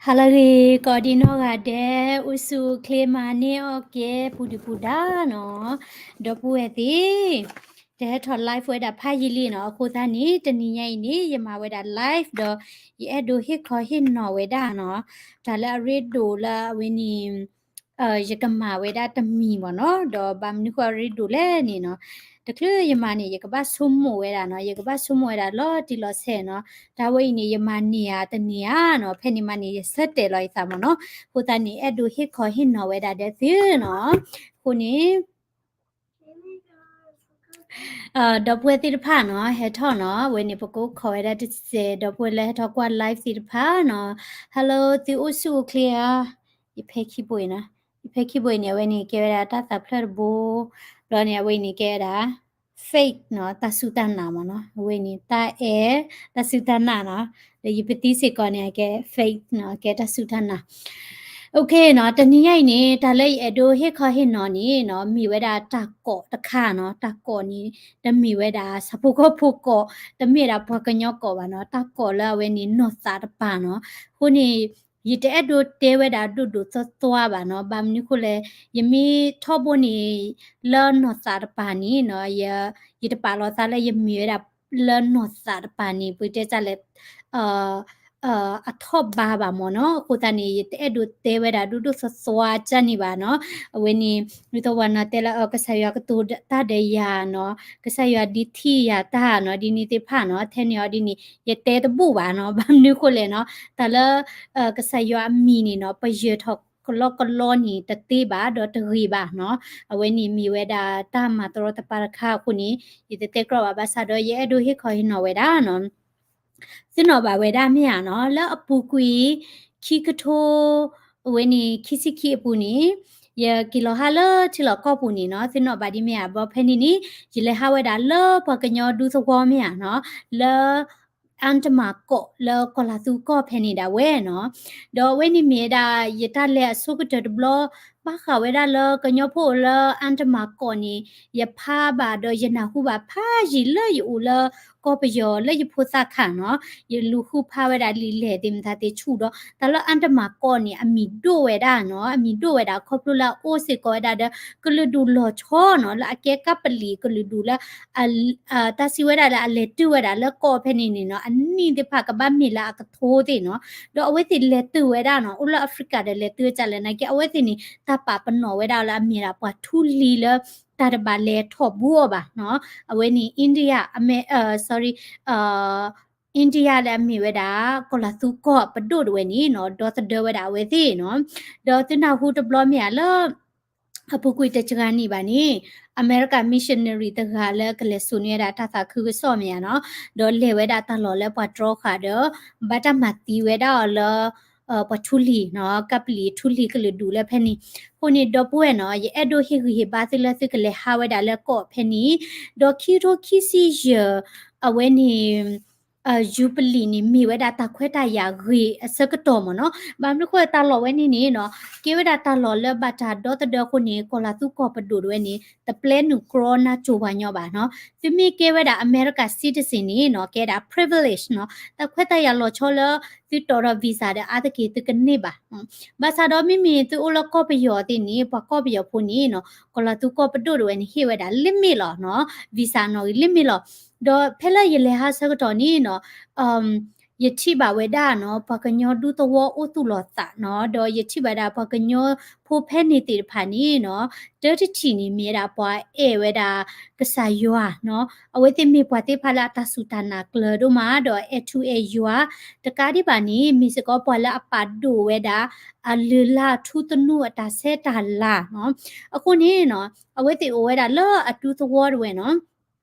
ဟါလၢအဂ့ၤ ကိးဒံနီၢ်ဂၤဒဲး အိၣ်ဆူၣ်အိၣ်ချ့မၤန့ၢ်အီၣ်ကဲ ပူၤဒုၣ်ပူၤဒါနီၤ, ဒီပုၢ်ဝဲၢ်သ့ၣ်, တဟဲထီၣ် live ဝဲဒၣ်ဖးယံာ်လံနီၤ, အဃိသတးန့ၣ် တနံၤညါအံၤန့ၣ် ယမၤဝဲဒၣ် live ဒီး ယအဲၣ်ဒိးဟ့ၣ်ခီဟ့ၣ်နီၤဝဲဒၣ်နီၤ, တၢ်လၢအရ့ဒိၣ်လၢအဝဲန့ၣ် ယကမၤဝဲဒၣ်တမံၤမ့ၢ်နီၤ, ဒီးဘၣ်မနုၤဃိအရ့ဒိၣ်လဲၣ်န့ၣ်နီၤ, တချုးယမၤန့ၣ် ယကဘၣ်ဆိကမိၣ်ဝဲဒၣ်နီၤ, ယကဘၣ်ဆိကမိၣ်ဝဲဒၣ်လီၤတံၢ်လီၤဆဲးနီၤ, တၢ်ဝဲအံၤန့ၣ် ယမၤန့ၢ်ဧါတန့ၢ်ဧါနီၤ, ဖဲန့ၣ်မးန့ၣ် ယဆၢတဲာ်လီၤယသးမ့ၢ်နီၤ, အဃိသတးန့ၣ် အဲၣ်ဒိးဟ့ၣ်ခီဟ့ၣ်နီၤဝဲဒၣ်ဒီးသုနီၤ, အဃိန့ၣ် ဒီပုၢ်ဝဲၢ်သ့ၣ်တဖၣ်နီၤ ဟဲထီၣ်နီၤ, အဝဲန့ၣ် ပကအိၣ်ခိးဝဲဒၣ်တစဲး ဒီပုၢ်ဝဲၢ်လၢဟဲထီၣ်ကွၢ် live သ့ၣ်တဖၣ်နီၤ, hello သုအိၣ်ဆူၣ်အိၣ်ချ့ဧါ, ယဖဲခံဘိအံၤနီၤ, ယဖဲခံဘိအံၤန့ၣ် အဝဲန့ၣ်ကဲဝဲဒၣ်တၢ်သးဖျၢၣ်တဘိ, ဘျီန့ၣ် အဝဲအံၤန့ၣ်ကဲဝဲဒၣ် faith နီၤ, တၢ်စူၢ်တၢ်နာ်မ့ၢ်နီၤ, အဝဲန့ၣ် တၢ်အဲၣ် တၢ်စူၢ်တၢ်နာ်နီၤ, ဒီးယပသံစ့ၢ်ကီးန့ၣ် အကဲ faith နီၤ, အကဲတၢ်စူၢ်တၢ်နာ် OK နီၤ, တနံၤညါအံၤန့ၣ် တၢ်လၢယအဲၣ်ဒိးဟ့ၣ်ခီဟ့ၣ်နီၤန့ၣ်နီၤ, မ့ၢ်ဝဲဒၣ်တၢ်ကိးတခါနီၤ, တၢ်ကိးန့ၣ် တမ့ၢ်ဝဲဒၣ် ဆၣ်ဖိကီၢ်ဖိကိး, တမ့ၢ်ဒၣ်ပှၤကညီကိးဘၣ်နီၤ, တၢ်ကိးလၢအဝဲန့ၣ်နီၢ်သးတပၤနီၤ, အဃိန့ၣ် ယတအဲၣ်ဒိးတဲဝဲဒၣ်ဒိၣ်ဒိၣ်သွါသွါဘၣ်နီၤ, ဘၣ်မနုၤဃိလဲၣ်, ယမ့ၢ်ထီဘိန့ၣ် လၢနီၢ်သးတပၤန့ၣ်နီၤ, ယတပာ်လီၤသးလၢယမ့ၢ်ဝဲဒၣ်လၢနီၢ်သးတပၤန့ၣ် ပတဲတၢ်လဲၣ် အထီၣ်ဘးဘၣ်မ့ၢ်နီၤ, အဃိသတးန့ၣ် ယတအဲၣ်ဒိးတဲဝဲဒၣ်ဒိၣ်ဒိၣ်သွါသွါကၢ်န့ၣ်ဘၣ်နီၤ, အဝဲန့ၣ် ဒ်သိးပှၤနီၤတဲလၢ ကစၢ်ယွၤကတိၤတၢ်ဒီးယၤနီၤ, ကစၢ်ယွၤဒုးထံၣ်ယၤတၢ်နီၤ, ဒ်န့ၣ်သ့ၣ်တဖၣ်နီၤ, ထဲန့ၣ်အီၤဒ်န့ၣ် ယတဲတဘူၣ်ဘၣ်နီၤ, ဘၣ်မနုၤဃိလဲၣ်နီၤ, တၢ်လၢ ကစၢ်ယွၤအမံၤန့ၣ်နီၤ, ပယၢၤထီၣ်ကလီကလီန့ၣ် တသ့ဘၣ် ဒီးတဂ့ၤဘၣ်နီၤ, အဝဲန့ၣ်မ့ၢ်ဝဲဒၣ်တၢ်မၤတရီတပါတခါအဃိန့ၣ် ယတတဲကြီဘၣ်, ဘၣ်ဆၣ်ဒီးယအဲၣ်ဒိးဟ့ၣ်ခီဟ့ၣ်နီၤဝဲဒၣ်နီၤ သ့ၣ်နီၣ်ဘၣ်ဝဲဒၣ်မ့ၢ်ဧါနီၤ, လၢအပူၤကွံာ် ခံကထိ အဝဲန့ၣ် ခံဆံခံအပူၤန့ၣ် ယက့ၤလီၤဟးလၢထံလီၢ်ကီၢ်ပူၤန့ၣ်နီၤ, သ့ၣ်နီၣ်ဘၣ်ဒ်မ့ၢ်ဧါ, ဘျီဖဲန့ၣ်န့ၣ် ယလဲၤဟးဝဲဒၣ်လၢပှၤကညီဒူသဝီမ့ၢ်ဧါနီၤ, လၢ အၣ်တမၤကီး လၢကီၢ်လၤသူကီၢ်ဖဲန့ၣ်ဒၣ်ဝဲနီၤ, ဒီးအဝဲန့ၣ်မ့ၢ်ဝဲဒၣ် ယတၢ်လဲၤအဆိကတၢၢ်တဘျီ ဘၣ်ဃးဝဲဒၣ်လၢကညီဖိအိၣ်လၢအၣ်တမၤကီးန့ၣ် ယဖးဘၣ်ဒီးယနၢ်ဟူဘၣ်ဖးယံာ်လၢယအိၣ်လၢကီၢ်ပယီၤလၢယဖိသၣ်ခါနီၤ, ယလူၤဃုဖးဝဲဒၣ်လံာ်လဲၢ်သ့ၣ်မတၤသ့ၣ်ဆူၣ်ဒီး တၢ်လၢအၣ်တမၤကီးန့ၣ် အမံၤဒိၣ်ဝဲဒၣ်နီၤ, အမံၤဒိၣ်ဝဲဒၣ်ခီဖျိလၢအအိၣ်စ့ၢ်ကီးဝဲဒၣ်ဒီး ကလုာ်ဒူၣ်လီၤဆီနီၤ, လၢအကဲကပ္ပလီကလုာ်ဒူၣ်လၢ တၢ်စံးဝဲဒၣ်လၢအလဲၤတုၤဝဲဒၣ်လၢကီၢ်ဖဲန့ၣ်န့ၣ်နီၤ, အနံၣ်သ့ၣ်တဖၣ်ကဘၣ်မ့ၢ်လၢအကထိသ့ၣ်နီၤ, ဒီးအဝဲသ့ၣ်လဲၤတုၤဝဲဒၣ်နီၤ, အိၣ်လၢ Africa ဒီးလဲၤတုၤဝဲဒၣ်လဲၣ်နာ်က့ အဝဲသ့ၣ်န့ၣ် တၢ်ပာ်ပနီၣ်ဝဲဒၣ်လၢအမ့ၢ်ဒၣ်ပှၤထူလံၤလၢ တၢ်တဘၣ်လဲၤထီၣ်ဘူးအီၤဘၣ်နီၤ, အဝဲန့ၣ် India အမဲ sorry India လၢအမ့ၢ်ဝဲဒၣ် ကီၢ်လၤသူကီၢ်ပဒိၣ်တဝဲန့ၣ်နီၤ, ဒီသဒၢဝဲဒၣ်အဝဲသ့ၣ်နီၤ, ဒီးသုနၢ်ဟူတဘျီမ့ၢ်ဧါလၢ အပူၤကွံာ်တစှၤနံၣ်ဘၣ်န့ၣ် အမဲရကၤ missionary တဂၤလၢကလဲၤစိာ်န့ၢ်ဝဲဒၣ်တၢ်သးခုကစီၣ်မ့ၢ်ဧါနီၤ, ဒီးလဲၤဝဲဒၣ်တၢ်လီၢ်လၢပှၤတြီဃာ်ဒီး ဘၣ်တၢ်မၤသံဝဲဒၣ်အီၤလၢ ပှၤထူလံၤနီၤ, ကပ္ပလီထူလံၤကလုာ်ဒူၣ်လၢဖဲန့ၣ်, အဃိန့ၣ် ဒီပုၢ်ဝဲၢ်နီၤ, ယအဲၣ်ဒိးဟ့ၣ်ဂံၢ်ဟ့ၣ်ဘါသုလၢသုကလဲၤဟးဝဲဒၣ်လၢကီၢ်ဖဲန့ၣ်, ဒီးခံကထိခံဆံယဲၢ် အဝဲန့ၣ် Jubilee န့ၣ် မ့ၢ်ဝဲဒၣ်တၢ်ခွဲးတၢ်ယာ်ဂ့ၤအဆၢကတီၢ်မ့ၢ်နီၤ, ဘၣ်မနုၤဃိတၢ်လီၢ်ဝဲန့ၣ်န့ၣ်နီၤ, ကဲဝဲဒၣ်တၢ်လီၢ်လၢဘၣ်တၢ်ဒီသဒၢအဃိန့ၣ် ကီၢ်လၤသူကီၢ်ပဒိၣ်တဝဲန့ၣ် တပျဲနုာ်ကြီနါစိၤပှၤညီဘၣ်နီၤ, သုမ့ၢ်ကဲဝဲဒၣ် America citizen န့ၣ်နီၤ, ကဲဒၣ် privilege နီၤ, တၢ်ခွဲးတၢ်ယာ်လီၤဆီလၢ သုတီၣ်ထီၣ် visa ဒီးအါတက့ၢ်သုကန့ၢ်ဘၣ် ဘၣ်ဆၣ်ဒီးမ့မ့ၢ်သုအိၣ်လၢကီၢ်ပယီၤသ့ၣ်န့ၣ် ပှၤကီၢ်ပယီၤဖိန့ၣ်နီၤ, ကီၢ်လၤသူကီၢ်ပဒိၣ်တဝဲန့ၣ် ဟ့ၣ်ဝဲဒၣ် limit လီၤနီၤ, visa နီၣ်ဂံၢ် limit လီၤ, ဒီးဖဲလၢယလဲၤဟးဆၢကတီၢ်န့ၣ်နီၤ, ယထံၣ်ဘၣ်ဝဲဒၣ်နီၤ, ပှၤကညီဒူသဝီအိၣ်သူၣ်လီၤသးနီၤ, ဒီးယထံၣ်ဘၣ်ဒၣ်ပှၤကညီဖိဖဲန့ၣ်သ့ၣ်တဖၣ်န့ၣ်နီၤ, တၢတထံၣ်န့ၣ်မ့ၢ်ဝဲဒၣ်ပှၤအဲၣ်ဝဲဒၣ်ကစၢ်ယွၤနီၤ, အဝဲသ့ၣ်မ့ၢ်ပှၤသ့ၣ်တဖၣ်လၢအတၢ်စူၢ်တၢ်နာ်ကျၢၤဒိၣ်မး ဒီးအဲၣ်ထူအဲၣ်ယွၤ, တကးဒံးဘၣ်န့ၣ် မ့ၢ်စ့ၢ်ကီးပှၤလၢအပာ်ဒိၣ်ဝဲဒၣ် အလုၢ်လၢ်ထူသနူအတၢ်ဆဲးတၢ်လၤနီၤ, အဃိန့ၣ်နီၤ, အဝဲသ့ၣ်အိၣ်ဝဲဒၣ်လၢအဒူသဝီတဝဲနီၤ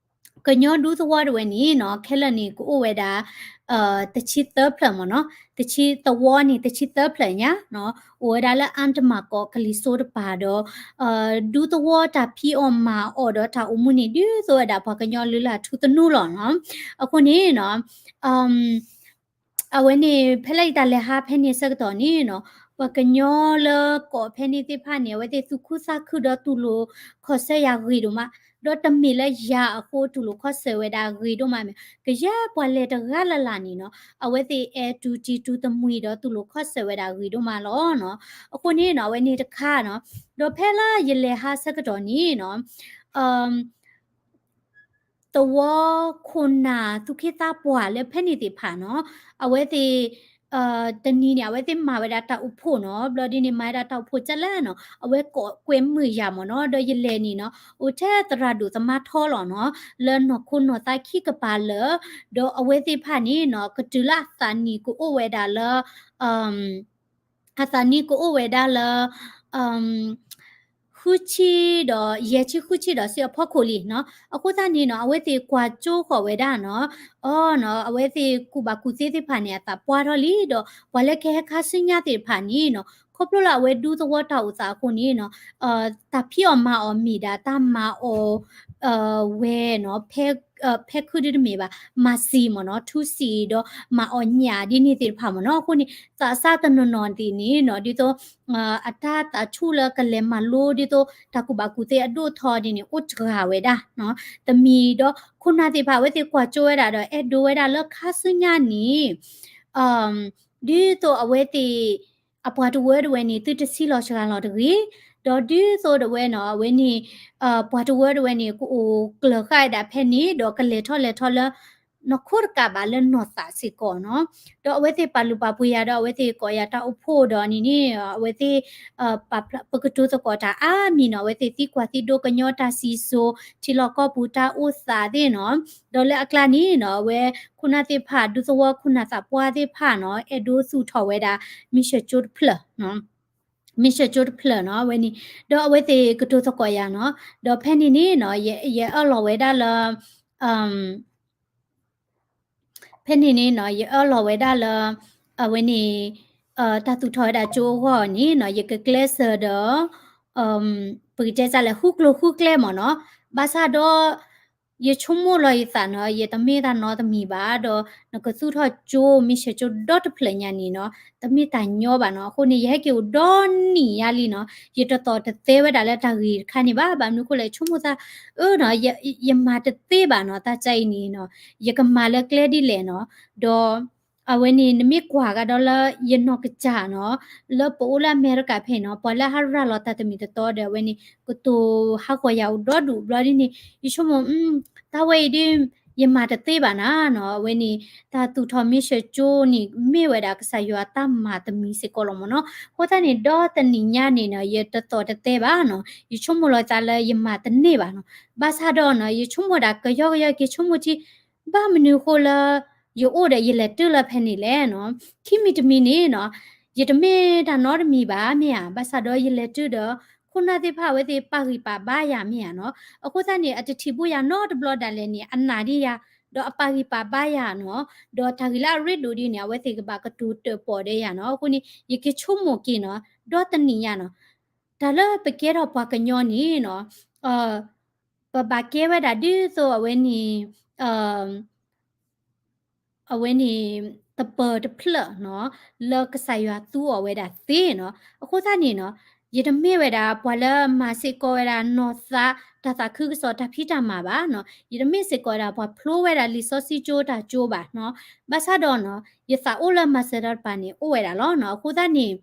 ကညီဒူသဝီတဝဲန့ၣ်နီၤ, ခဲလၢာ်န့ၣ် ကအိၣ်ဝဲဒၣ် တဆံသၢဖျၢၣ်မ့ၢ်နီၤ, တဆံသဝီန့ၣ် တဆံသၢဖျၢၣ်ညါနီၤ, အိၣ်ဝဲဒၣ်လၢအၣ်တမၤကီးကလံၤစိးတပၤဒီး ဒူသဝီတၢ်ဖံးအီၣ်မၤအီၣ်ဒီးတၢ်အိၣ်မူန့ၣ် ဒ်သိးဝဲဒၣ်ပှၤကညီလုၢ်လၢ်ထူသနူလီၤနီၤ. အဃိန့ၣ်နီၤ အဝဲန့ၣ် ဖဲလၢယတၢ်လဲၤဟးဖဲန့ၣ်အဆၢကတီၢ်န့ၣ်နီၤ, ပှၤကညီလၢကီၢ်ဖဲန့ၣ်သ့ၣ်တဖၣ်န့ၣ် အဝဲသ့ၣ်သူၣ်ခုသးခုဒီးတူၢ်လိာ်ခီၣ်ဆၢယၤဂ့ၤဒိၣ်မး, ဒီးတမ့ၢ်လၢယၤအဃိတူၢ်လိာ်ခီၣ်ဆၢၣ်ဝဲဒၣ်ဂ့ၤဒိၣ်မးမ့ၢ် ကယဲၢ်ပှၤလဲၤတဂၤလၢ်လၢ်န့ၣ်နီၤ အဝဲသ့ၣ်အဲၣ်တူၢ်တံၢ်တူၢ်တမှံၤဒီးတူၢ်လိာ်ခီၣ်ဆၢၣ်ဝဲဒၣ်ဂ့ၤဒိၣ်မးလီၤနီၤ. အဃိန့ၣ်နီၤ အဝဲန့ၣ်တခါနီၤ ဒီးဖဲလၢယလဲၤဟးဆၢကတီၢ်န့ၣ်နီၤ သဝီခိၣ်နၢ်သူၣ်က့သးပှၢ်လၢဖဲန့ၣ်သ့ၣ်တဖၣ်နီၤ အဝဲသ့ၣ် တနံၤန့ၣ် အဝဲသ့ၣ်မၤဝဲဒၣ်တၢ်အိၣ်ဖှိၣ်နီၤ ဘျီဒ်န့ၣ် မၤဝဲဒၣ်တၢ်အိၣ်ဖှိၣ်ကၢ်လဲၣ်နီၤ အဝဲကိးကွဲမုာ်ယၤမ့ၢ်နီၤ ဒီးယလဲၤန့ၣ်နီၤ အိၣ်ထဲသရၣ်ဒိၣ်သမါထီလီၤနီၤ လၢနီၢ်ခိနီၢ်သးခံကပၤလၢာ် ဒီးအဝဲသ့ၣ်တဖၣ်န့ၣ်နီၤ ကတုၤလၢအသးနံၣ်ကအိၣ်ဝဲဒၣ်လၢ အသးနံၣ်ကအိၣ်ဝဲဒၣ်လၢ ဃုဆံဒီး ယဲၢ်ဆံဃုဆံဒီးစ့ၢ်အဖီခိၣ်လံနီၤ. အဃိသတးန့ၣ်နီၤ အဝဲသ့ၣ်ကွၢ်ကၠိဃီၤဝဲဒၣ်နီၤ, အီနီၤ အဝဲသ့ၣ်ကူၣ်ဘၣ်ကူၣ်သ့သ့ၣ်တဖၣ်န့ၣ် အသးပှၢ်ထီၣ်လံ, ဒီးပှၤလၢကဟဲခါဆူညါသ့ၣ်တဖၣ်န့ၣ်နီၤ ခီဖျိလၢအဝဲဒူသဝီတၢ်အိၣ်သးအဃိန့ၣ်နီၤ တၢ်ဖံးအီၣ်မၤအီၣ်မ့ၢ်ဒၣ်တၢ်မၤအီၣ် ဝဲနီၤ ဖဲခုဒ်တမ့ၢ်ဘၣ် မၤစံာ်မ့ၢ်နီၤ ထူစံာ်ဒီးမၤအီၣ်ညၣ်ဒ်န့ၣ်သ့ၣ်တဖၣ်မ့ၢ်နီၤ. အဃိန့ၣ် သးစၢ်တနီၤနီၤသ့ၣ်န့ၣ်နီၤ ဒ်သိး အတၢ်သးဆူၣ်လၢကလဲၤမၤလိဒ်သိး တၢ်ကူၣ်ဘၣ်ကူၣ်သ့အဒိၣ်ထီၣ်ဒ်န့ၣ် အိၣ်တဂၤဝဲဒၣ်နီၤ. တမံၤဒီး ခိၣ်နၢ်သ့ၣ်တဖၣ် အဝဲသ့ၣ်ကွၢ်ကၠိဝဲဒၣ်ဒီး အဲၣ်ဒိးဝဲဒၣ်လၢခါဆူညါန့ၣ် ဒ်သိးအဝဲသ့ၣ် အပှၤတဝၢတဝဲန့ၣ် သုတဆံးလီၤစှၤလီၤတဂ့ၤ, ဒီးဒ်သိးတဝဲနီၤ အဝဲန့ၣ် ပှၤတဝၢတဝဲန့ၣ် ကအိၣ်ကျၢၤဃာ်ဝဲဒၣ်ဖဲန့ၣ် ဒီးကလဲၤထီၣ်လဲၤထီလၢ နီၢ်ခိတကးဘၣ်လၢနီၢ်သးစ့ၢ်ကီးနီၤ. ဒီးအဝဲသ့ၣ်ပာ်လုၢ်ပာ်ပှ့ၤယၤဒီး အဝဲသ့ၣ်ကိးယၤတၢ်အိၣ်ဖှိၣ်ဒီးန့ၣ်န့ၣ် အဝဲသ့ၣ် ပကတိၤသကိးတၢ်အါမံၤနီၤ အဝဲသ့ၣ်သံကွၢ်သံဒိကညီတၢ်စံၣ်စိၤ ထံလီၢ်ကီၢ်ပူၤတၢ်အိၣ်သးသ့ၣ်နီၤ. ဒီးလၢအကျါန့ၣ်နီၤ အဝဲခိၣ်နၢ်သ့ၣ်တဖၣ် ဒူသဝီခိၣ်နၢ်သးပှၢ်သ့ၣ်တဖၣ်နီၤ အဲၣ်ဒိးသူၣ်ထီၣ်ဝဲဒၣ် မ့ၢ်ဆၢၣ်ကၠိတဖျၢၣ် မ့ၢ်ဆၢၣ်ကၠိတဖျၢၣ်နီၤ အဝဲန့ၣ် ဒီးအဝဲသ့ၣ်ကတိၤသကိးယၤနီၤ. ဒီးဖဲန့ၣ်န့ၣ်နီၤ ယအၢၣ်လီၤဝဲဒၣ်လၢ ဖဲန့ၣ်န့ၣ်နီၤ ယအၢၣ်လီၤဝဲဒၣ်လၢ အဝဲန့ၣ် တၢ်သူၣ်ထီၣ်ဝဲဒၣ်ကၠိအဂီၢ်န့ၣ်နီၤ ယကကျဲးစၢးဒီး ပကတဲစၢ်လဲၣ် ဃူကျိၤဃူကျဲမ့ၢ်နီၤ. ဘၣ်ဆၣ်ဒီး ယဆိကမိၣ်လီၤယသးနီၤ ယတမ့ၢ်တၢ်နီတမံၤဘၣ်ဒီး နကသူၣ်ထီၣ်ကၠိ မ့ၢ်ဆၢၣ်ကၠိဒီတဖျၢၣ်ညါန့ၣ်နီၤ တမ့ၢ်တၢ်ညီဘၣ်နီၤ. အဃိန့ၣ် ယဟဲက့ၤအိၣ်ဒီနံၣ်ညါလံနီၤ ယတသီၣ်တသဲဝဲဒၣ်လၢတၢ်ဂ့ၢ်တခါန့ၣ်ဘၣ်. ဘၣ်မနုၤအဃိလဲၣ် ဆိကမိၣ်သး အၢနီၤ ယမၤတသ့ဘၣ်နီၤ တၢ်ကါအံၤန့ၣ်နီၤ ယကမၤလၢကျဲဒ်လဲၣ်နီၤ. ဒီး အဝဲန့ၣ် နမ့ၢ်ကွၢ်ကဒီးလၢယနီၢ်ကစၢ်နီၤ လၢပအိၣ်လၢအမဲရကၤဖဲနီၤ ပှၤလၢဟးရၤလီၤတၢ်တမံၤတတီဒီး အဝဲန့ၣ် ကတိၤဟးဂီၤယၤအိၣ်ဒီဒူၣ်ဘျီဒ်န့ၣ် ယဆိကမိၣ် တၢ်ဝဲအံၤဒ် ယမၤတသ့ဘၣ်နၤနီၤ. အဝဲန့ၣ် တၢ်သူၣ်ထီၣ်မ့ၢ်ဆၢၣ်ကၠိန့ၣ် မ့ၢ်ဝဲဒၣ်ကစၢ်ယွၤတၢ်မၤတမံၤစ့ၢ်ကီးလီၤမ့ၢ်နီၤ. အဃိသတးန့ၣ် ဒီတနံၣ်ညါန့ၣ်နီၤ ယတသီၣ်တသဲဘၣ်နီၤ ယဆိကမိၣ်လီၤသးလၢယမၤတန့ၢ်ဘၣ်နီၤ. ဘၣ်ဆၣ်ဒီးနီၤ ယဆိကမိၣ်ဒၣ်ကယီကယီက့ၤဆိကမိၣ်ထံ ဘၣ်မနုၤအဃိလၢ ယအိၣ်ဒီးယလဲၤတုၤလၢဖဲန့ၣ်လဲၣ်နီၤ. ခံမံၤတမံၤန့ၣ်နီၤ ယတမ့ၢ်တၢ်နီတမံၤဘၣ်မ့ၢ်ဧါ. ဘၣ်ဆၣ်ဒီးယလဲၤတုၤဒီး ခိၣ်နၢ်သ့ၣ်တဖၣ်အဝဲသ့ၣ်ပာ်ဂံၢ်ပာ်ဘါယၤမ့ၢ်ဧါနီၤ. အဃိသတးန့ၣ် အတထံၣ်ဘူးယၤနီတဘျီဒၣ်လဲာ်န့ၣ် အနာ်ဒံးယၤ ဒီးအပာ်ဂံၢ်ပာ်ဘါယၤနီၤ. ဒီးတၢ်ဂ့ၢ်လၢအရ့ဒိၣ်ဒ်န့ၣ် အဝဲသ့ၣ်ကဘၣ်ကတိၤတၢၣ်ပီၣ်ဒီးယၤနီၤ. အဃိန့ၣ် ယက့ၤဆိကမိၣ်က့ၤနီၤ ဒီတနံၣ်ညါနီၤ တၢ်လၢပကဲထီၣ်ပှၤကညီန့ၣ်နီၤ ပဘၣ်ကဲဝဲဒၣ်ဒ်သိးအဝဲန့ၣ် အဝဲန့ၣ် သပၢၤတဖျၢၣ်နီၤ လၢကစၢ်ယွၤသူအီၤဝဲဒၣ်သ့နီၤ. အဃိသတးန့ၣ်နီၤ ယတမ့ၢ်ဝဲဒၣ်ပှၤလၢမၤစ့ၢ်ကီးဝဲဒၣ်နီၢ်သး တၢ်သးခုကစီၣ်တၢ်ဖံးတၢ်မၤဘၣ်နီၤ. ယတမ့ၢ်စ့ၢ်ကီးဝဲဒၣ်ပှၤဖျိဝဲဒၣ်လံာ်စီဆှံကၠိတၢ်ကၠိဘၣ်နီၤ. ဘၣ်ဆၣ်ဒီးနီၤ ယသးအိၣ်လၢမၤစၢၤတၢ်တဖၣ်န့ၣ် အိၣ်ဝဲဒၣ်လီၤနီၤ. အဃိသတးန့ၣ်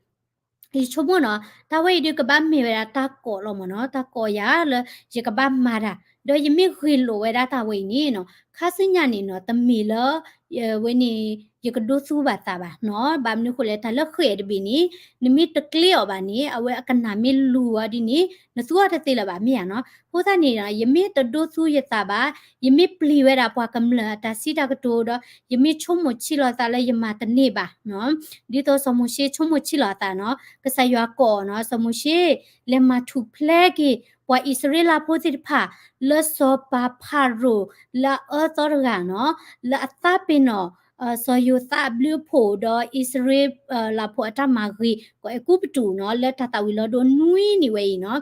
ယဆိကမိၣ်နီၤ တၢ်ဝဲအံၤဒုးကဘၣ်မ့ၢ်ဝဲဒၣ်တၢ်ကိးလီၤမ့ၢ်နီၤ တၢ်ကိးယၤလၢယကဘၣ်မၤတၢ် ဒီးယမ့ၢ်ဂ့ၢ်လိာ်ဝဲဒၣ်တၢ်ဝဲအံၤန့ၣ်နီၤ ခါဆူညါန့ၣ်နီၤ တမ့ၢ်လၢ ဝဲန့ၣ် ယကဒိသူဘၣ်သးဘၣ်နီၤ. ဘၣ်မနုၤအဃိလဲၣ် တၢ်လၢဃ့ၢ်တဘ့ၣ်န့ၣ် နမ့ၢ်တကျ့အီၤဘၣ်န့ၣ် အဝဲအကနၣ်မ့ၢ်လူၤအီၤဒ်န့ၣ် နသူအီၤတသ့လၢၤဘၣ်မ့ၢ်ဧါနီၤ. အဃိသတးန့ၣ် ယမ့ၢ်တဒိသူယသးဘၣ် ယမ့ၢ်ပျံၤဝဲဒၣ်ပှၤကမျၢၢ်အတၢ်စံးတၢ်ကတိၤဒီး ယမ့ၢ်ဆိကမိၣ်ဆံးလီၤသးလၢယမၤတန့ၢ်ဘၣ်နီၤ. ဒ်သိးစီၤမိၤၡ့ဆိကမိၣ်ဆံးလီၤအသးနီၤ ကစၢ်ယွၤကိးအီၤနီၤ စီၤမိၤၡ့ လဲၤမၤထူၣ်ဖျဲးက့ၤ ပှၤအံၣ်စရ့လးဖိသ့ၣ်တဖၣ် လၢစီၤပၤဖၤရိၤ လၢအအၢသီတဂၤနီၤ လၢအသးပ့ၤနီၣ် စီၤယိၤသးအဘျုးအဖှိၣ် ဒီးအံၣ်စရ့လးဖိအတၢ်မၤဂ့ၤ ကီၢ်အဲၤကူပတူးနီၤ လၢတၢ်သၣ်ဝံၤလီၤဒိနွံနံၣ်ဝဲအံၤနီၤ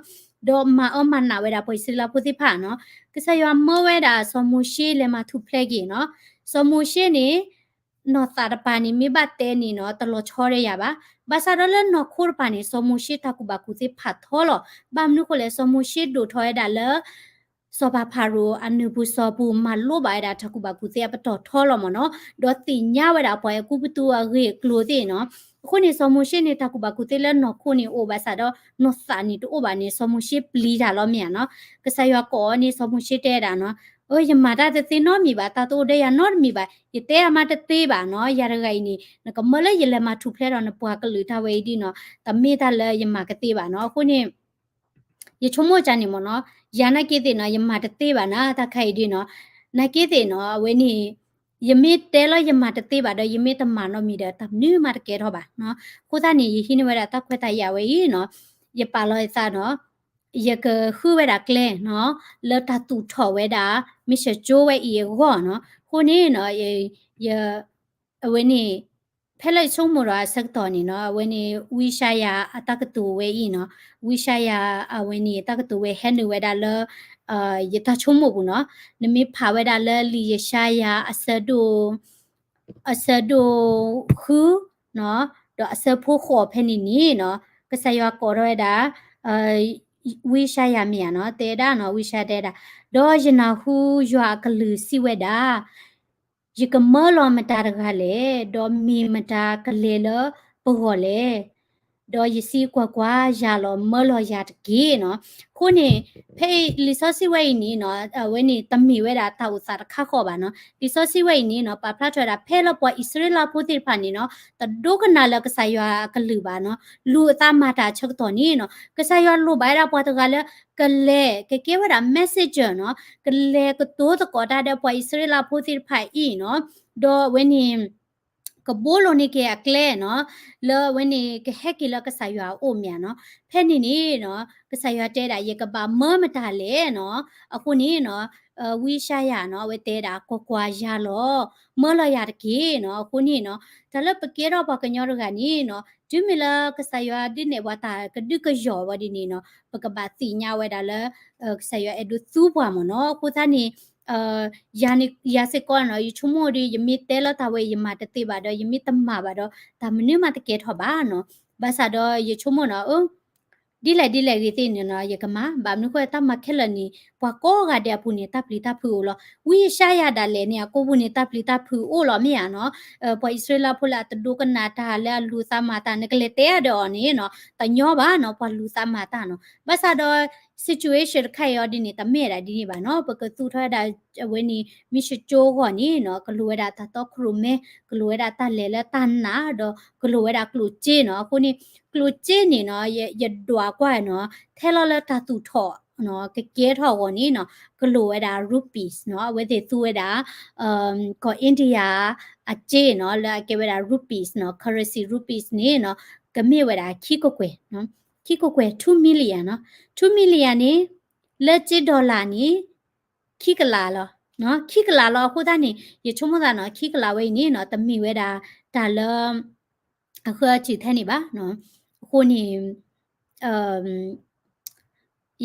ဒီးမၤအၢမၤနးဝဲဒၣ်ပှၤအံၣ်စရ့လးဖိသ့ၣ်တဖၣ်နီၤ ကစၢ်ယွၤမၢဝဲဒၣ်စီၤမိၤၡ့လဲၤမၤထူၣ်ဖျဲးက့ၤနီၤ စီၤမိၤၡ့န့ၣ် နီၢ်သးတပၤန့ၣ် မ့ၢ်ဘၣ်တဲန့ၣ်နီၤ တလီၤဆီဒီးယၤဘၣ်. ဘၣ်ဆၣ်ဒီးလၢနီၢ်ခိတပၤန့ၣ် စီၤမိၤၡ့တၢ်ကူၣ်ဘၣ်ကူၣ်သ့ဖးထီလီၤ. ဘၣ်မနုၤအဃိလဲၣ် စီၤမိၤၡ့ဒိၣ်ထီၣ်ဝဲဒၣ်လၢ စီၤပၤဖၤရိၤအနုာ်ပူၤစီၤပူၤ မၤလိဘၣ်ဝဲဒၣ်တၢ်ကူၣ်ဘၣ်ကူၣ်သ့အပတီၢ်ထီလီၤမ့ၢ်နီၤ, ဒီးသ့ၣ်ညါဝဲဒၣ်ပှၤအဲၤကူပတူးအဂ့ၢ်အကျိၤသ့ၣ်နီၤ. အဃိန့ၣ် စီၤမိၤၡ့န့ၣ် တၢ်ကူၣ်ဘၣ်ကူၣ်သ့လၢနီၢ်ခိန့ၣ်အိၣ်ဘၣ်ဆၣ်ဒီး နီၢ်သးန့ၣ်တအိၣ်ဘၣ်န့ၣ် စီၤမိၤၡ့ပျံၤတၢ်လီၤမ့ၢ်ဧါနီၤ. ကစၢ်ယွၤကိးအီၤန့ၣ် စီၤမိၤၡ့တဲဒၣ်နီၤ, အၢ ယမၤတၢ်တသ့နီတမံၤဘၣ်, တၢ်တအိၣ်ဒီးယၤနီတမံၤဘၣ်, ယတဲအမါတသ့ဘၣ်နီၤ. ယၤတဂၤအံၤန့ၣ် နကမၢလၢယလဲၤမၤထူၣ်ဖျဲးဒီးနပှၤကလုာ်တၢ်ဝဲအံၤဒ်နီၤ, တမ့ၢ်တၢ်လၢယမၤကသ့ဘၣ်နီၤ. အဃိန့ၣ် ယဆိကမိၣ်ကန့ၣ်မ့ၢ်နီၤ, ယၤနာ်က့သ့ၣ်နီၤ ယမၤတသ့ဘၣ်နၤ တၢ်ခါအံၤဒ်နီၤ, နာ်က့သ့ၣ်နီၤ အဝဲန့ၣ် ယမ့ၢ်တဲလၢယမၤတသ့ဘၣ်ဒီး ယမ့ၢ်တမၤနီတမံၤဒီး တၢ်မနုၤမးတကဲထီၣ်ဘၣ်နီၤ. အဃိသတးန့ၣ် ယဟံးန့ၢ်ဝဲဒၣ်တၢ်ခွဲးတၢ်ယာ်ဝဲအံၤနီၤ, ယပာ်လီၤယသးနီၤ, ယကဃုဝဲဒၣ်ကျဲနီၤ, လၢတၢ်သူၣ်ထီၣ်ဝဲဒၣ် မ့ၢ်စၢၤကၠိဝဲအံၤအဂီၢ်နီၤ. အဃိန့ၣ်နီၤ ယ အဝဲန့ၣ် ဖဲလၢယဆိကမိၣ်ဒီးအဆၢကတီၢ်န့ၣ်နီၤ, အဝဲန့ၣ် ဝံယၡါယၤအတၢ်ကတိၤဝဲအံၤနီၤ, ဝံယၡါယၤအဝဲန့ၣ် တၢ်ကတိၤဝဲဟဲနုာ်ဝဲဒၣ်လၢ ယတၢ်ဆိကမိၣ်ပူၤနီၤ, နမ့ၢ်ဖးဝဲဒၣ်လၢလံာ်ယၡါယၤအဆၢဒိၣ် အဆၢဒိၣ်ဃုနီၤ, ဒီးအဆၢဖိဃိးဖဲန့ၣ်န့ၣ်နီၤ, ကစၢ်ယွၤကိးထီၣ်ဝဲဒၣ် ဝံယၡါယၤမ့ၢ်ဧါနီၤ, တဲဒၣ်နီၤ, ဝံယၡါယၤတဲဒၣ်, ဒီးယနၢ်ဟူယွၤအကလုၢ်စံးဝဲဒၣ် ယကမၢလီၤမတၤတဂၤလဲၣ်, ဒီးမ့ၢ်မတၤကလဲၤလၢပဂီၢ်လဲၣ်. ဒီးယစံး, ကွၢ်ကွၢ်, ယၤလီၤ, မၢလီၤယၤတက့ၢ်နီၤ. အဃိန့ၣ် ဖဲအံၤလံာ်စီဆှံဝဲအံၤန့ၣ်နီၤ, အဝဲန့ၣ်တမ့ၢ်ဝဲဒၣ်တၢ်အိၣ်သးတခါဃီဘၣ်နီၤ. လံာ်စီဆှံဝဲအံၤန့ၣ်နီၤ ပာ်ဖျါထီၣ်ဝဲဒၣ် ဖဲလၢပှၤအံၣ်စရ့လးဖိသ့ၣ်တဖၣ်န့ၣ်နီၤ တဒိကနၣ်လၢကစၢ်ယွၤအကလုၢ်ဘၣ်နီၤ, လူၤအသးမၤတၢ်အဆၢကတီၢ်န့ၣ်နီၤ ကစၢ်ယွၤလိၣ်ဘၣ်ဝဲဒၣ်ပှၤတဂၤလၢ ကလဲၤ ကကဲဝဲဒၣ် messenger နီၤ, ကလဲၤကတိၤသကိးတၢ်ဒီးပှၤအံၣ်စရ့လးဖိသ့ၣ်တဖၣ်အံၤနီၤ, ဒီးအဝဲန့ၣ် ကဘိလိာ်န့ၢ်က့ၤအကျဲနီၤ, လၢအဝဲန့ၣ်ကဟဲက့ၤလၢကစၢ်ယွၤအအိၣ်မ့ၢ်ဧါနီၤ. ဖဲန့ၣ်န့ၣ်နီၤ ကစၢ်ယွၤတဲဒၣ် ယကဘၣ်မၢမတၤလဲၣ်နီၤ. အဃိန့ၣ်နီၤ ဝံယၡါယၤနီၤ အဝဲတဲဒၣ် ကွၢ်ကွၢ်ယၤလီၤ, မၢလီၤယၤတက့ၢ်နီၤ. အဃိန့ၣ်နီၤ တၢ်လၢပကဲထီၣ်ပှၤကညီတဂၤန့ၣ်နီၤ တုၤမ့ၢ်လၢကစၢ်ယွၤဒုးနဲၣ်ပှၤတၢ်ကဒုကယီၤဝဲဒ်န့ၣ်နီၤ ပကဘၣ်သ့ၣ်ညါဝဲဒၣ်လၢ ကစၢ်ယွၤအဲၣ်ဒိးသူပှၤမ့ၢ်နီၤ. အဃိသတးန့ၣ် ယၤန့ၣ် ယၤစ့ၢ်ကီးနီၤ ယဆိကမိၣ်ဒီး ယမ့ၢ်တဲလီၤတၢ်ဝဲအံၤ ယမၤတသ့ဘၣ်ဒီး ယမ့ၢ်တမၤဘၣ်ဒီး တၢ်မနုၤမးတကဲထီၣ်ဘၣ်နီၤ. ဘၣ်ဆၣ်ဒီးယဆိကမိၣ်နီၤ အၢ ဒ်လဲၣ်ဒ်လဲၣ်ဂ့ၤသ့ၣ်န့ၣ်နီၤ ယကမၤ ဘၣ်မနုၤဃိတၢ်မၤခဲလၢာ်န့ၣ် ပှၤကိးဂၤဒဲးအပူၤန့ၣ် တၢ်ပျံၤတၢ်ဖုးအိၣ်လီၤ. ဝံယၡါယၤဒၣ်လဲာ်န့ၣ် အကိာ်ပူၤန့ၣ် တၢ်ပျံၤတၢ်ဖုးအိၣ်လီၤမ့ၢ်ဧါနီၤ. ပှၤအံၣ်စရ့လးဖိလၢအတဒိကနၣ်တၢ်လၢအလူၤသးမၤတၢ် နကလဲၤတဲအါဒီးအီၤန့ၣ်နီၤ တညီဘၣ်နီၤ ပှၤလူၤသးမၤတၢ်နီၤ. ဘၣ်ဆၣ်ဒီး situation တခါအံၤအီၤဒ်န့ၣ် တမ့ၢ်ဒၣ်ဒ်န့ၣ်ဘၣ်နီၤ. ပကသူၣ်ထီၣ်ဝဲဒၣ် အဝဲန့ၣ် မ့ၢ်စကၠိဂီၢ်န့ၣ်နီၤ ကလိၣ်ဝဲဒၣ်တၢ်တီခိၣ်ရိၣ်မဲ ကလိၣ်ဝဲဒၣ်တၢ်လဲၤလၢတၢ်နာ် ဒီးကလိၣ်ဝဲဒၣ်ကျိၣ်စ့နီၤ. အဃိန့ၣ် ကျိၣ်စ့န့ၣ်နီၤ ယဒွးကွၢ်နီၤ ထဲလီၤလၢတၢ်သူၣ်ထီၣ် ကကဲထီၣ်အဂီၢ်န့ၣ်နီၤ ကလိၣ်ဝဲဒၣ် rupees နီၤ. အဝဲသ့ၣ်သူဝဲဒၣ် ကီၢ် India အစ့နီၤ လၢအကဲဝဲဒၣ် rupees နီၤ currency rupees န့ၣ်နီၤ ကမ့ၢ်ဝဲဒၣ်ခံကကွဲၢ် ခံကကွဲၢ် two million နီၤ. two million န့ၣ် လၢစ့ dollar န့ၣ် ခံကလးလီၤ ခံကလးလီၤ. အဃိသတးန့ၣ် ယဆိကမိၣ်သးနီၤ ခံကလးဝဲအံၤန့ၣ်နီၤ တမ့ၢ်ဝဲဒၣ်တၢ်လၢ အဃၢအစုၤထဲန့ၣ်ဘၣ်. အဃိန့ၣ်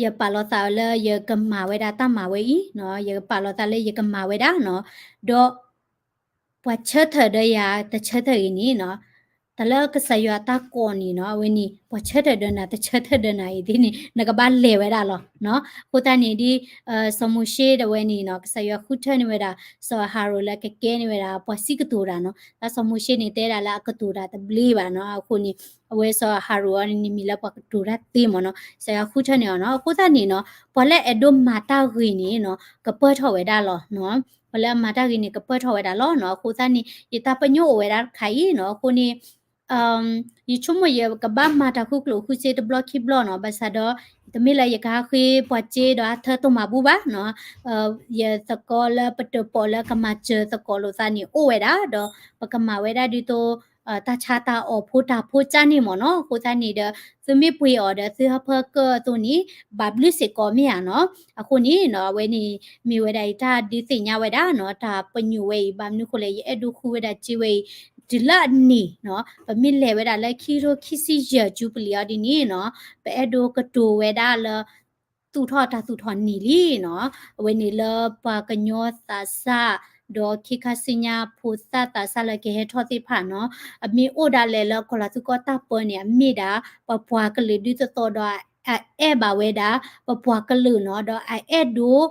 ယပာ်လီၤသးလၢယကမၤဝဲဒၣ်တၢ်မၤဝဲအံၤနီၤ ယကပာ်လီၤသးလၢယကမၤဝဲဒၣ်နီၤ ဒီး ပှၤဆၢထၢၣ်ဒီးယၤ တဆၢထၢၣ်ဂ့ၤန့ၣ်နီၤ တၢ်လၢကစၢ်ယွၤတၢ်ကိးန့ၣ်နီၤ အဝဲန့ၣ် ပှၤဆၢထၢၣ်ဒီးနၤ တဆၢထၢၣ်ဒီးနၤအံၤသ့ၣ်န့ၣ် နကဘၣ်လဲၤဝဲဒၣ်လီၤနီၤ. အဃိသတးန့ၣ်ဒ် စီၤမိၤၡ့ဒၣ်ဝဲန့ၣ်နီၤ ကစၢ်ယွၤဃုထၢန့ၢ်ဝဲဒၣ် စီၤအၤဟရိၣ်လၢကကဲန့ၢ်ဝဲဒၣ် ပှၤစံးကတိၤတၢ်နီၤ. တၢ်စီၤမိၤၡ့န့ၣ် တဲဒၣ်လၢအကတိၤတၢ်တဘျ့ဘၣ်နီၤ. အဃိန့ၣ် အဝဲစီၤအၤဟရိၣ်အံၤန့ၣ် မ့ၢ်လၢပှၤကတိၤတၢ်သ့မ့ၢ်နီၤ. ကစၢ်ယွၤဃုထၢန့ၢ်အီၤနီၤ. အဃိသတးန့ၣ်နီၤ ပှၤလၢအဲၣ်ဒိးမၤတၢ်ဂ့ၤန့ၣ်နီၤ ကပၢၢ်ထီၣ်ဝဲဒၣ်လီၤနီၤ. ပှၤလၢအမၤတၢ်ဂ့ၤန့ၣ် ကပၢၢ်ထီၣ်ဝဲဒၣ်လီၤနီၤ. အဃိသတးန့ၣ် ယတၢ်ပညိၣ်အိၣ်ဝဲဒၣ်တခါအံၤနီၤ. အဃိန့ၣ် ယဆိကမိၣ်ယကဘၣ်မၤတၢ်ဃုကျိၣ်ဃုစ့တဘျီခံဘျီနီၤ. ဘၣ်ဆၣ်ဒီး တမ့ၢ်လၢယကဟးဃ့ပှၤစ့ဒီးဟးထၢတၢ်မၤဘူၣ်ဘၣ်နီၤ. ယသကိးလၢပတၢၣ်ပီၣ်လၢကမၤစၢၤသကိးလိာ်သးန့ၣ်အိၣ်ဝဲဒၣ်ဒီး ပကမၤဝဲဒၣ်ဒ်သိး တၢ်ဆါတၢ်အီၣ်ဖိတၢ်ဖိကၠၢန့ၣ်မ့ၢ်နီၤ. အဃိသတးန့ၣ်ဒီး သုမ့ၢ်ပှ့ၤအီၤဒီးသုဟၢဖၢကၢအသိးန့ၣ် ဘၣ်ဘျုးစ့ၢ်ကီးမ့ၢ်ဧါနီၤ. အဃိန့ၣ်နီၤ အဝဲန့ၣ် မ့ၢ်ဝဲဒၣ်အံၤတၢ်ဒုးသ့ၣ်ညါဝဲဒၣ်နီၤ တၢ်ပညိၣ်ဝဲအံၤ ဘၣ်မနုၤဃိလဲၣ် ယအဲၣ်ဒိးဃုဝဲဒၣ်စ့ဝဲအံၤ တုၤလၢအန့ၣ်နီၤ ပမ့ၢ်လဲၤဝဲဒၣ်လၢခံကထိခံဆံယဲၢ် ကၠူပလံၤအီၤဒ်န့ၣ်နီၤ ပအဲၣ်ဒိးကတိၤဝဲဒၣ်လၢ သူၣ်ထီၣ်တၢ်သူၣ်ထီၣ်န့ၢ်လံနီၤ အဝဲန့ၣ်လၢပှၤကညီသးစၢ် ဒီးခ့ခါဆူညါဖိသၣ်သးစၢ်လၢကဟဲထီၣ်သ့ၣ်တဖၣ်နီၤ အမ့ၢ်အိၣ်ဒၣ်လဲာ်လၢကီၢ်လီၤသူကီၢ်တၢ်ပၢန့ၣ် အမ့ၢ်ဒၣ် ပပှၤကလုာ်ဒ်သိးသိးဒီး အအဲၣ်ဘၣ်ဝဲဒၣ် ပပှၤကလုာ်နီၤ, ဒီးအအဲၣ်ဒိး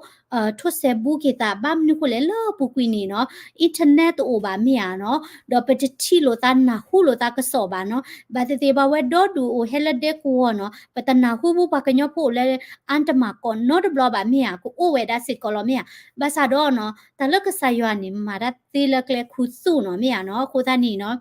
ထိၣ်စဲဘူးက့ၤသး ဘၣ်မနုၤဃိလဲၣ်လၢပူၤကွံာ်န့ၣ်နီၤ internet တအိၣ်ဘၣ်မ့ၢ်ဧါနီၤ, ဒီးပတထံၣ်လိာ်သးနၢ်ဟူလိာ်သးကစီၣ်ဘၣ်နီၤ, ဘၣ်သ့ၣ်သ့ၣ်ပှၤဝဲဒီဒူၣ်အိၣ်ဟဲလၢဒဲကဝီၤနီၤ, ပတနၢ်ဟူဘူးပှၤကညီဖိအိၣ်လၢအါတမၢ်ကီးနီတဘျီဘၣ်မ့ၢ်ဧါ, ကအိၣ်ဝဲဒၣ်စ့ၢ်ကီးလီၤမ့ၢ်ဧါ, ဘၣ်ဆၣ်ဒီးနီၤ တၢ်လၢကစၢ်ယွၤန့ၣ် မၤတၢ်သ့လၢကျဲခူသူၣ်နီၤမ့ၢ်ဧါနီၤ, အဃိသတးန့ၣ်နီၤ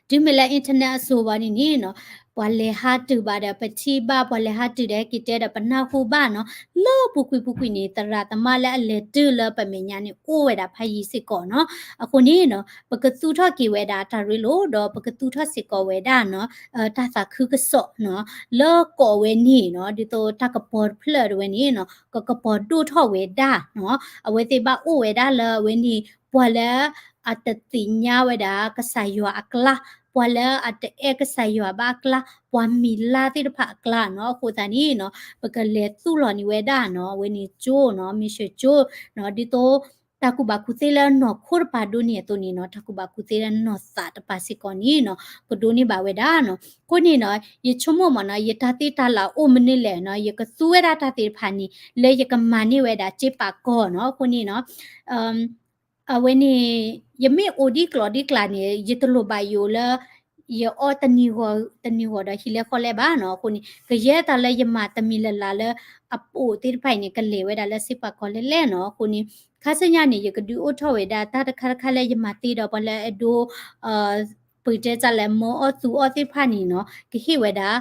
တုၤမ့ၢ်လၢ internet အစိၤဘၣ်န့ၣ်န့ၣ်နီၤ, ပှၤလဲၤဟးတုၤဘၣ်ဒီးပထံၣ်ဘၣ်, ပှၤလဲၤဟးတုၤဒီးဟဲက့ၤတဲဒီးပနၢ်ဟူဘၣ်နီၤ, လၢပူၤကွံာ်ပူၤကွံာ်န့ၣ် သရၣ်သမါလၢအလဲၤတုၤလၢပမဲာ်ညါန့ၣ် အိၣ်ဝဲဒၣ်ဖးယံၤစ့ၢ်ကီးနီၤ, အဃိန့ၣ်နီၤ ပကသူၣ်ထီၣ်က့ၤဝဲဒၣ်တၢ်ရ့လိာ် ဒီးပကသူၣ်ထီၣ်စ့ၢ်ကီးဝဲဒၣ်နီၤ, တၢ်သးခုကစီၣ်နီၤ, လၢကီၢ်ဝဲန့ၣ်နီၤ, ဒ်သိးတၢ်ကပီၤတဖျၢၣ်တဝဲန့ၣ်နီၤ, ကကပီၤဒိၣ်ထီၣ်ဝဲဒၣ်နီၤ, အဝဲသ့ၣ်ဘၣ်အိၣ်ဝဲဒၣ်လၢအဝဲန့ၣ် ပှၤလၢအတသ့ၣ်ညါဝဲဒၣ်ကစၢ်ယွၤအကျါ, ပှၤလၢအတအဲၣ်ကစၢ်ယွၤဘၣ်အကျါ, ပှၤမံၤလါသ့ၣ်တဖၣ်အကျါနီၤ, အဃိသတးန့ၣ်နီၤ ပကလဲၤသူၣ်လီၤန့ၢ်ဝဲဒၣ်နီၤ, အဝဲန့ၣ်ကၠိနီၤ, မ့ၢ်စၢၤကၠိနီၤ, ဒ်သိး တၢ်ကူၣ်ဘၣ်ကူၣ်သ့လၢနီၢ်ခိတပၤဒိၣ်န့ၢ်အသိးန့ၣ်နီၤ, တၢ်ကူၣ်ဘၣ်ကူၣ်သ့လၢနီၢ်သးတပၤစ့ၢ်ကီးန့ၣ်နီၤ, ကဒိးန့ၢ်ဘၣ်ဝဲဒၣ်နီၤ, အဃိန့ၣ်နီၤ ယဆိကမိၣ်မ့ၢ်နီၤ, ယတၢ်သ့တၢ်လၢအိၣ်မနုၤလဲၣ်နီၤ, ယကသူဝဲဒၣ်တၢ်သ့ၣ်တဖၣ်န့ၣ် လၢယကမၤန့ၢ်ဝဲဒၣ်စ့ပာ်ကီၢ်နီၤ, အဃိန့ၣ်နီၤ အဝဲန့ၣ် ယမ့ၢ်အိၣ်ဒ်ကျီၢ်ဒ်ကျးန့ၣ် ယတလိၣ်ဘၣ်ယိၣ်လၢ ယအီတနံၤဂီၢ် တနံၤဂီၢ်ဒီးဟံၣ်လဲဃီလဲဘၣ်နီၤ, အဃိန့ၣ် ကယဲၢ်တၢ်လၢယမၤတမံၤလၢ်လၢ်လၢ အအိၣ်သ့ၣ်တဖၣ်အံၤန့ၣ် ကလဲၤဝဲဒၣ်လၢစ့ပာ်ကီၢ်လဲၣ်လဲၣ်နီၤ, အဃိန့ၣ် ခါဆူညါန့ၣ် ယကဒုးအိၣ်ထီၣ်ဝဲဒၣ်တၢ်တခါတခါလၢယမၤသ့ဒီးပှၤလၢအဒိ ပတဲတၢ်လဲၣ် မၢအီၣ်သူအီၣ်သ့ၣ်တဖၣ်န့ၣ်နီၤ, ကဟ့ၣ်ဝဲဒၣ်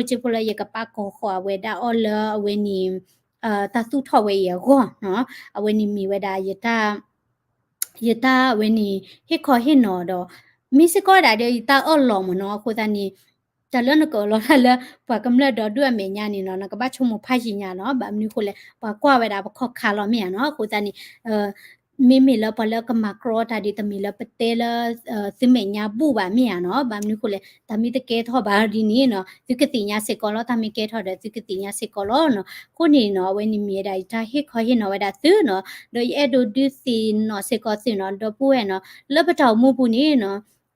ကျိဖိစ့ဖိလၢယကပာ်ကီၤဃီၤဝဲဒၣ်အီၤလၢအဝဲန့ၣ် တၢ်သူၣ်ထီၣ်ဝဲအံၤအဂီၢ်နီၤ, အဝဲန့ၣ်မ့ၢ်ဝဲဒၣ် ယတၢ်အဝဲန့ၣ် ဟ့ၣ်ခီဟ့ၣ်နီၤဒီး မ့ၢ်စ့ၢ်ကီးဒၣ်ဒီးယတၢ်အၢၣ်လီၤမ့ၢ်နီၤ, အဃိသတးန့ၣ် တၢ်လၢနကအၢၣ်လီၤတၢ်လၢ ပှၤကမျၢၢ်ဒီဒူၣ်အမဲာ်ညါန့ၣ်နီၤ, နကဘၣ်ဆိကမိၣ်ဖးယံၤညါနီၤ, ဘၣ်မနုၤအဃိလဲၣ် ပှၤကွၢ်ဝဲဒၣ်ပခီၣ်ခါလီၤမ့ၢ်ဧါနီၤ, အဃိသတးန့ၣ် မ့မ့ၢ်လၢပှၤလၢကမၤကြီတၢ်ဒ်တမ့ၢ်လၢပတဲလၢ သုမဲာ်ညါဘူၣ်ဘၣ်မ့ၢ်ဧါနီၤ, ဘၣ်မနုၤအဃိလဲၣ် တၢ်မ့ၢ်တကဲထီၣ်ဘၣ်ဒ်န့ၣ်နီၤ သုကသ့ၣ်ညါစ့ၢ်ကီးလီၤ, တၢ်မ့ၢ်ကဲထီၣ်ဒီးသုကသ့ၣ်ညါစ့ၢ်ကီးလီၤနီၤ, အဃိန့ၣ်နီၤ အဝဲန့ၣ်မ့ၢ်ဝဲဒၣ်ယတၢ်ဟ့ၣ်ခီဟ့ၣ်နီၤဝဲဒၣ်သုနီၤ, ဒီးယအဲၣ်ဒိးဒုးသ့ၣ်နီၣ်စ့ၢ်ကီးသုနီၤ ဒီပုၢ်ဝဲၢ်နီၤ, လၢပတၢ်အိၣ်မူပူၤန့ၣ်နီၤ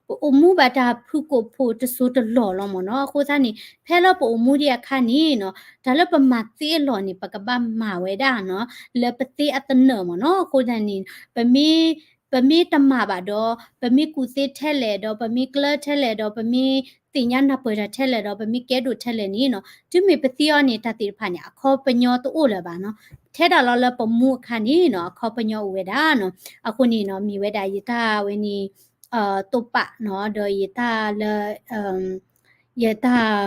ပအိၣ်မူဘၣ်တၢ်ဖုၣ်ကိာ်ဖိတစိၢ်တလီၢ်လီၤမ့ၢ်နီၤ, အဃိသတးန့ၣ် ဖဲလၢပအိၣ်မူဒံးအခါန့ၣ်နီၤ တၢ်လၢပမၤသ့အလီၢ်န့ၣ် ပကဘၣ်မၤဝဲဒၣ်နီၤ လၢပသ့အသနၢၣ်မ့ၢ်နီၤ, အဃိသတးန့ၣ် ပမ့ၢ်တမၤဘၣ်ဒီး ပမ့ၢ်ကူၣ်သ့ထဲလဲၣ်ဒီး ပမ့ၢ်ကျၢထဲလဲၣ်ဒီး ပမ့ၢ်သ့ၣ်ညါနၢ်ပၢၢ်တၢ်ထဲလဲၣ်ဒီး ပမ့ၢ်ကဲဒိၣ်ထဲလဲၣ်န့ၣ်နီၤ တုၤမ့ၢ်ပသံအီၤန့ၣ် တၢ်သ့ၣ်တဖၣ်န့ၣ် အခီပညီတအိၣ်လၢၤဘၣ်နီၤ, ထဲဒၣ်လီၤလၢပမူအခါန့ၣ်နီၤ အခီပညီအိၣ်ဝဲဒၣ်နီၤ, အဃိန့ၣ်နီၤ မ့ၢ်ဝဲဒၣ်ယတၢ်ဝဲန့ၣ် တိာ်ပာ်နီၤ ဒီးယတၢ်လၢ ယတၢ်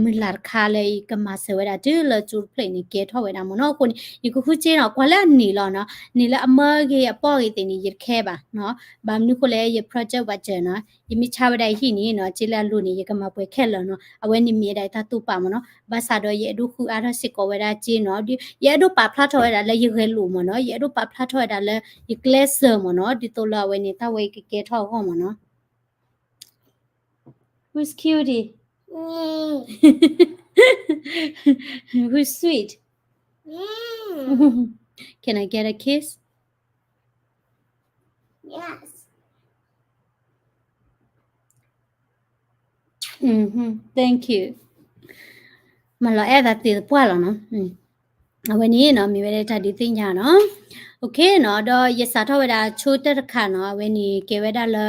မုၢ်လၢ်တခါလၢယကမၤစၢၤဝဲဒၣ်တုၤလၢကၠိတဖျၢၣ်အံၤန့ၣ် ကဲထီၣ်ဝဲဒၣ်မ့ၢ်နီၤ, အဃိန့ၣ် ယကဃုစ့နီၤ ကွၢ်လၢအန့ၣ်လီၤနီၤ, န့ၣ်လၢအမၢဂ့ၤအပီၢ်ဂ့ၤသ့ၣ်န့ၣ် ယတခဲဘၣ်နီၤ, ဘၣ်မနုၤအဃိလဲၣ် ယ project ဘၣ်စၢၤနီၤ, ယမ့ၢ်ဆါဝဲဒၣ်ယဟံၣ်န့ၣ်နီၤ စ့လၢအလိၤန့ၣ် ယကမၤပှဲၤခဲလၢာ်နီၤ, အဝဲန့ၣ်မ့ၢ်ဝဲဒၣ်ယတၢ်တိာ်ပာ်မ့ၢ်နီၤ, ဘၣ်ဆၣ်ဒီးယအဲၣ်ဒိးဃုအါထီၣ်စ့ၢ်ကီးဝဲဒၣ်စ့နီၤ, ယအဲၣ်ဒိးပာ်ဖျါထီၣ်ဝဲဒၣ်လၢယဂဲၤလိာ်မ့ၢ်နီၤ, ယအဲၣ်ဒိးပာ်ဖျါထီၣ်ဝဲဒၣ်လၢယကျဲစၢၤမ့ၢ်နီၤ, ဒ်သိးလၢအဝဲန့ၣ် တၢ်ဝဲအံၤကကဲထီၣ်အဂီၢ်မ့ၢ်နီၤ. Who's cutie? Who's sweet? Can I get a kiss? Yes. Thank you. မၤလီၤအဲၣ်သးသ့ၣ်တပှၢ်လီၤနီၤ. အဝဲန့ၣ်နီၤ မ့ၢ်ဝဲဒၣ်တၢ်ဒုးသ့ၣ်ညါနီၤ. Okay နီၤ, ဒီးယစးထီၣ်ဝဲဒၣ်ဆိတၢ်တခါနီၤ, အဝဲန့ၣ်ကဲဝဲဒၣ်လၢ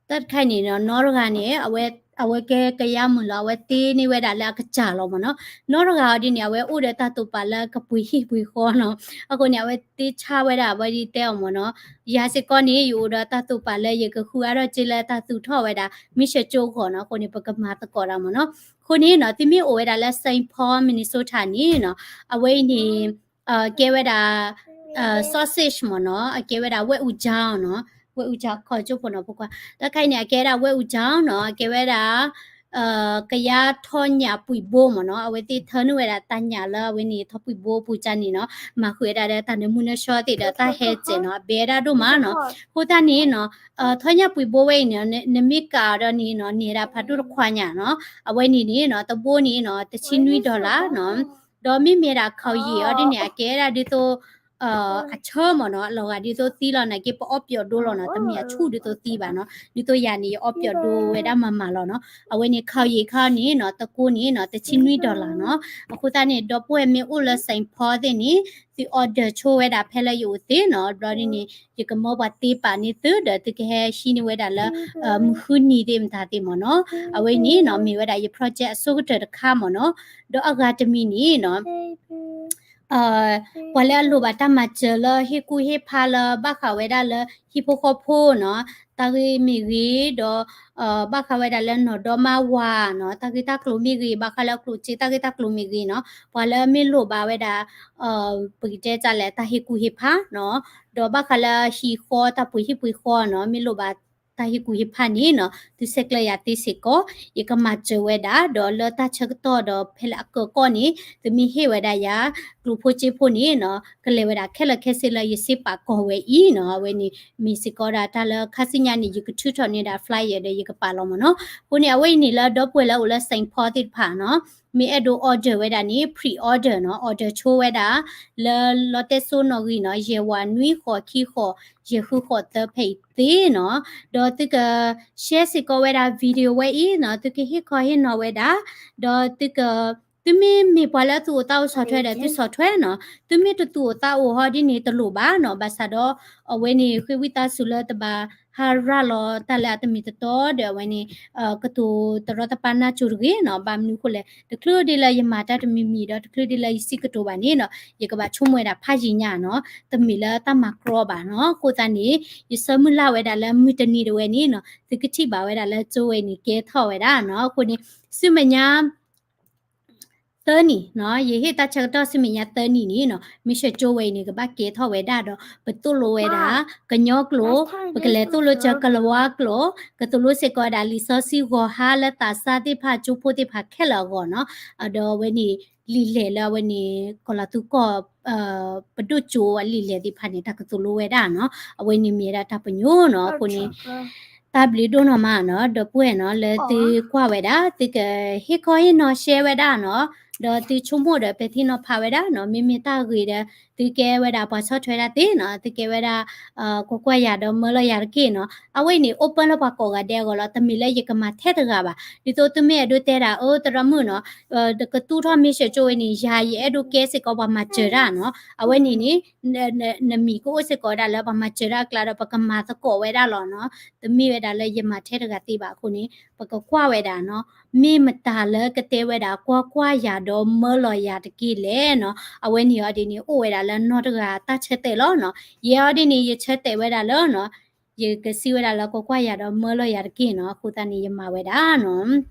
တၢ်တခါအံၤန့ၣ်နီၤ နီတဂၤန့ၣ် အဝဲကဲကယါမုၣ်လီၤ, အဝဲသ့န့ၢ်ဝဲဒၣ်လၢအကစၢ်လီၤမ့ၢ်နီၤ. နီတဂၤအီၤဒ်န့ၣ် အဝဲအိၣ်ဒီးတၢ်တိာ်ပာ်လၢကပှ့ၤဟံၣ်ပှ့ၤဃီနီၤ. အဃိန့ၣ် အဝဲသ့ဆါဝဲဒၣ် အဝဲဒ်တဲအီၤမ့ၢ်နီၤ. ယၤစ့ၢ်ကီးန့ၣ် ယအိၣ်ဒီးတၢ်တိာ်ပာ်လၢယကဃုအါထီၣ်စ့လၢတၢ်သူၣ်ထီၣ်ဝဲဒၣ် မ့ၢ်စၢၤကၠိအဂီၢ်နီၤ. အဃိန့ၣ် ပကမၤသကိးတၢ်မ့ၢ်နီၤ. အဃိန့ၣ်နီၤ သုမ့ၢ်အိၣ်ဝဲဒၣ်လၢ Saint Paul Minnesota န့ၣ်နီၤ အဝဲအံၤန့ၣ် ကဲဝဲဒၣ် sausage မ့ၢ်နီၤ, အကဲဝဲဒၣ်ဝဲၢ်အူကၠီနီၤ, ဝဲၢ်အူကၠီခီကၠိဖိနီၤ ဖိခွါ. တၢ်တခါအံၤန့ၣ် အကဲဝဲဒၣ်ဝဲၢ်အူကၠီနီၤ, အကဲဝဲဒၣ် ကယါထီညၣ်ပှံာ်ဘိမ့ၢ်နီၤ, အဝဲသ့ၣ်ထၢနုာ်ဝဲဒၣ်တၢ်ညၣ်လၢအဝဲန့ၣ် ထီပှံာ်ဘိအပူၤကၠၢန့ၣ်နီၤ, မၤဃုာ်ဝဲဒၣ်ဒီးတၢ်နၢမူနၢဆှီသ့ၣ်ဒီးတၢ်ဟဲစဲးနီၤ, အဘဲဒၣ်ဒိၣ်မးနီၤ. အဃိသတးန့ၣ်နီၤ ထီညၣ်ပှံာ်ဘိဝဲအံၤန့ၣ် နမ့ၢ်ကးအီၤဒီးန့ၣ်နီၤ, န့ၢ်ဒၣ်ဖးဒိၣ်တခွါညၣ်နီၤ, အဝဲန့ၣ်န့ၣ်နီၤ တဘိန့ၣ်နီၤ တဆံနွံ dollar နီၤ, ဒီးမ့မ့ၢ်ဒၣ်ခီယံာ်အီၤဒ်န့ၣ် အကဲဒၣ်ဒ်သိး အဆၢမ့ၢ်နီၤ အလီၤဂာ်ဒ်သိးသံလီၤ နာ်က့ပအီၣ်ပၠီၣ်ဒိလီၤနီၤ တမ့ၢ်အဆူၣ်ဒ်သိးသံဘၣ်နီၤ ဒ်သိးယၤန့ၣ် ယအီၣ်ပၠီၣ်ဒိဝဲဒၣ်မၤမၤလီၤနီၤ အဝဲန့ၣ် ခီယံာ်ခီန့ၣ်နီၤ တကိးန့ၣ်နီၤ တဆံနွံ dollar နီၤ အဃိသတးန့ၣ် ဒီပုၢ်ဝဲၢ်မ့ၢ်အိၣ်လၢ Saint Paul သ့ၣ်န့ၣ် သု order ဆိဝဲဒၣ်ဖဲလၢယအိၣ်သ့နီၤ ဘျီဒ်န့ၣ် ယကမၢပှၤသ့ပာ်န့ၢ်သုဒီး သုကဟဲဟံးန့ၢ်ဝဲဒၣ်လၢ မုၢ်ဃုနံၤသ့ၣ်မတၤသ့ၣ်မ့ၢ်နီၤ အဝဲန့ၣ်နီၤ မ့ၢ်ဝဲဒၣ်ယ project အဆိကတၢၢ်တခါမ့ၢ်နီၤ ဒီးအဂၤတမံၤန့ၣ်နီၤ ပှၤလၢအလိၣ်ဘၣ်တၢ်မၤစၢၤလၢဟ့ၣ်ကူၣ်ဟ့ၣ်ဖးလၢဘၣ်ဃးဝဲဒၣ်လၢဟံၣ်ဖိဃီဖိနီၤ တၢ်ဂ့ၢ်မ့ၢ်ဂ့ၤဒီး ဘၣ်ဃးဝဲဒၣ်လၢနီၢ်ဒီမါဝၤနီၤ တၢ်ဂ့ၢ်တၢ်ကျိၤမ့ၢ်ဂ့ၤ ဘၣ်ဃးလၢအကျိၣ်စ့တၢ်ဂ့ၢ်တၢ်ကျိၤမ့ၢ်ဂ့ၤနီၤ ပှၤလၢမ့ၢ်လိၣ်ဘၣ်ဝဲဒၣ် ပကတဲတၢ်လဲၣ် တၢ်ဟ့ၣ်ကူၣ်ဟ့ၣ်ဖးနီၤ ဒီးဘၣ်ဃးလၢဟံၣ်ဃီတၢ်ပှ့ၤဟံၣ်ပှ့ၤဃီနီၤ မ့ၢ်လိၣ်ဘၣ်တၢ်ဟ့ၣ်ကူၣ်ဟ့ၣ်ဖးန့ၣ်နီၤ သုဆဲးကျၢယၤသ့စ့ၢ်ကီး ယကမၤစၢၤဝဲဒၣ် ဒီးလၢတၢ်ဆၢကတီၢ်ဒီးဖဲလၢအကၢၢ်ကီၢ်န့ၣ် သုမ့ၢ်ဟ့ၣ်ဝဲဒၣ်ယၤ ကျိၣ်ဖိစ့ဖိန့ၣ်နီၤ ကလဲၤဝဲဒၣ်ခဲလၢာ်ခဲဆ့လၢယစ့ပာ်ကီၢ်ဝဲအံၤနီၤ အဝဲန့ၣ် မ့ၢ်စ့ၢ်ကီးဒၣ်တၢ်လၢခါဆူညါန့ၣ် ယကထုးထီၣ်န့ၢ်ဒၣ် flyer ဒီးယကပာ်လီၤမ့ၢ်နီၤ အဃိန့ၣ် အဝဲအံၤန့ၣ်လၢဒီပုၢ်ဝဲၢ်လၢအိၣ်လၢ Saint Paul သ့ၣ်တဖၣ်နီၤ မ့ၢ်အဲၣ်ဒိး order ဝဲဒၣ်န့ၣ် pre order နီၤ order ဆိဝဲဒၣ် လၢလီတဲစိနီၣ်ဂံၢ်နီၤ ယဲၢ်ဝးနွံဃိးခံဃိး ယဲၢ်ဃုဃိးသၢဖဲအံၤသ့နီၤ ဒီးသုက share စ့ၢ်ကီးဝဲဒၣ် video ဝဲအံၤနီၤ သုကဟ့ၣ်ခီဟ့ၣ်နီၤဝဲဒၣ် ဒီးသုက သုမ့ၢ်မ့ၢ်ပှၤလၢအသူၣ်အိၣ်သးအိၣ်ဆီၣ်ထွဲဒီးသုဆီၣ်ထွဲနီၤ သုမ့ၢ်တသူၣ်အိၣ်သးအိၣ်ဟီဒ်န့ၣ်တလိၣ်ဘၣ်နီၤ ဘၣ်ဆၣ်ဒီး အဝဲန့ၣ် ဃ့ဝံသးစူၤလၢတဘၣ်ဟးရၤလီၤတၢ်လၢအတမ့ၢ်တတီဒီးအဝဲန့ၣ် ကတိၤတရီတပါနါစိၤတဂ့ၤနီၤ ဘၣ်မနုၤအဃိလဲၣ် တချုးဒ်လၢယမၤတၢ်တမံၤမံၤဒီး တချုးဒ်လၢယစံးကတိၤဘၣ်န့ၣ်နီၤ ယကဘၣ်ဆိကမိၣ်ဝဲဒၣ်ဖးယံာ်ညါနီၤ တမ့ၢ်လၢတၢ်မၤကြီဘၣ်နီၤ အဃိသတးန့ၣ် ယဆၢမုၢ်လၢ်ဝဲဒၣ်လၢမုၢ်တနံၤတဝဲန့ၣ်နီၤ သုကထံၣ်ဘၣ်ဝဲဒၣ်လၢကၠိဝဲအံၤန့ၣ် ကဲထီၣ်ဝဲဒၣ်နီၤ အဃိန့ၣ် ဆူမဲာ်ညါ သၢနံၣ်နီၤ ယဟ့ၣ်တၢ်ဆၢကတီၢ်ဆူမဲာ်ညါသၢနံၣ်န့ၣ်နီၤ မ့ၢ်ဆှၢကၠိဝဲအံၤန့ၣ် ကဘၣ်ကဲထီၣ်ဝဲဒၣ်ဒီး ပသိၣ်လိဝဲဒၣ် ကညီကျိာ် ပကလဲၤသိၣ်လိစၢၤကလၤဝါကျိာ် ကသိၣ်လိစ့ၢ်ကီးဝဲဒၣ်လံာ်စီဆှံဂီၤဟါလၢသးစၢ်သ့ၣ်တဖၣ် ကၠိဖိသ့ၣ်တဖၣ်ခဲလၢာ်အဂီၢ်နီၤ ဒီးအဝဲန့ၣ် လံာ်လဲၢ်လၢအဝဲန့ၣ် ကီၤလၤသူကီၢ် ပဒိၣ်ကၠိအလံာ်လဲၢ်သ့ၣ်တဖၣ်န့ၣ် တၢ်ကသိၣ်လိဝဲဒၣ်နီၤ အဝဲန့ၣ်မ့ၢ်ဝဲဒၣ်တၢ်ပညိၣ်နီၤ အဃိန့ၣ် တၢ်ဘျုးဒိၣ်နီၢ်မးနီၤ ဒီပုၢ်ဝဲၢ်နီၤ လၢသုကွၢ်ဝဲဒၣ် သုကဟ့ၣ်ခီဟ့ၣ်နီၤ share ဝဲဒၣ်နီၤ ဒီးသုဆိကမိၣ်ဒီးပဲာ်ထံနီၤဖးဝဲဒၣ်နီၤ မ့မ့ၢ်တၢ်ဂ့ၤဒီး သုကဲဝဲဒၣ်ပှၤဆီၣ်ထွဲဒၣ်သ့နီၤ သုကဲဝဲဒၣ် ကွၢ်ကွၢ်ယၤဒီးမၢလီၤယၤတက့ၢ်နီၤ အဝဲအံၤန့ၣ် open လၢပှၤကိးဂၤဒဲးအဂီၢ်လီၤ တမ့ၢ်လၢယကမၤထဲတဂၤဘၣ် ဒ်သိးသုမ့ၢ်အဲၣ်ဒိးတဲဒၣ် အၢ သရၣ်မုၣ်နီၤ ကသူၣ်ထီၣ်မ့ၢ်ဆှၢကၠိဝဲန့ၣ် ယၤယအဲၣ်ဒိးကဲစ့ၢ်ကီးပှၤမၤစၢၤတၢ်နီၤ အဝဲန့ၣ်န့ၣ် နမံၤကအိၣ်စ့ၢ်ကီးဝဲဒၣ်လၢပှၤမၤစၢၤတၢ်အကျါဒီး ပကမၤသကိးဝဲဒၣ်လီၤနီၤ တမ့ၢ်ဝဲဒၣ်လၢယမၤထဲတဂၤသ့ဘၣ်အဃိန့ၣ် ပကကွၢ်ဝဲဒၣ်နီၤ မ့ၢ်မတၤလၢကတဲဝဲဒၣ် ကွၢ်ကွၢ်ယၤဒီးမၢလီၤယၤတက့ၢ်လဲၣ်နီၤ အဝဲန့ၣ်အီၤဒ်န့ၣ် အိၣ်ဝဲဒၣ်လၢနီၢ်တဂၤတၢ်ဆၢတဲာ်လီၤနီၤ ယဲအီၤဒ်န့ၣ် ယဆၢတဲာ်ဝဲဒၣ်လၢနီၤ ယကစံးဝဲဒၣ်လၢကွၢ်ကွၢ်ယၤဒီးမၢလီၤယၤတက့ၢ်နီၤ အဃိသတးန့ၣ် ယမၤဝဲဒၣ်နီၤ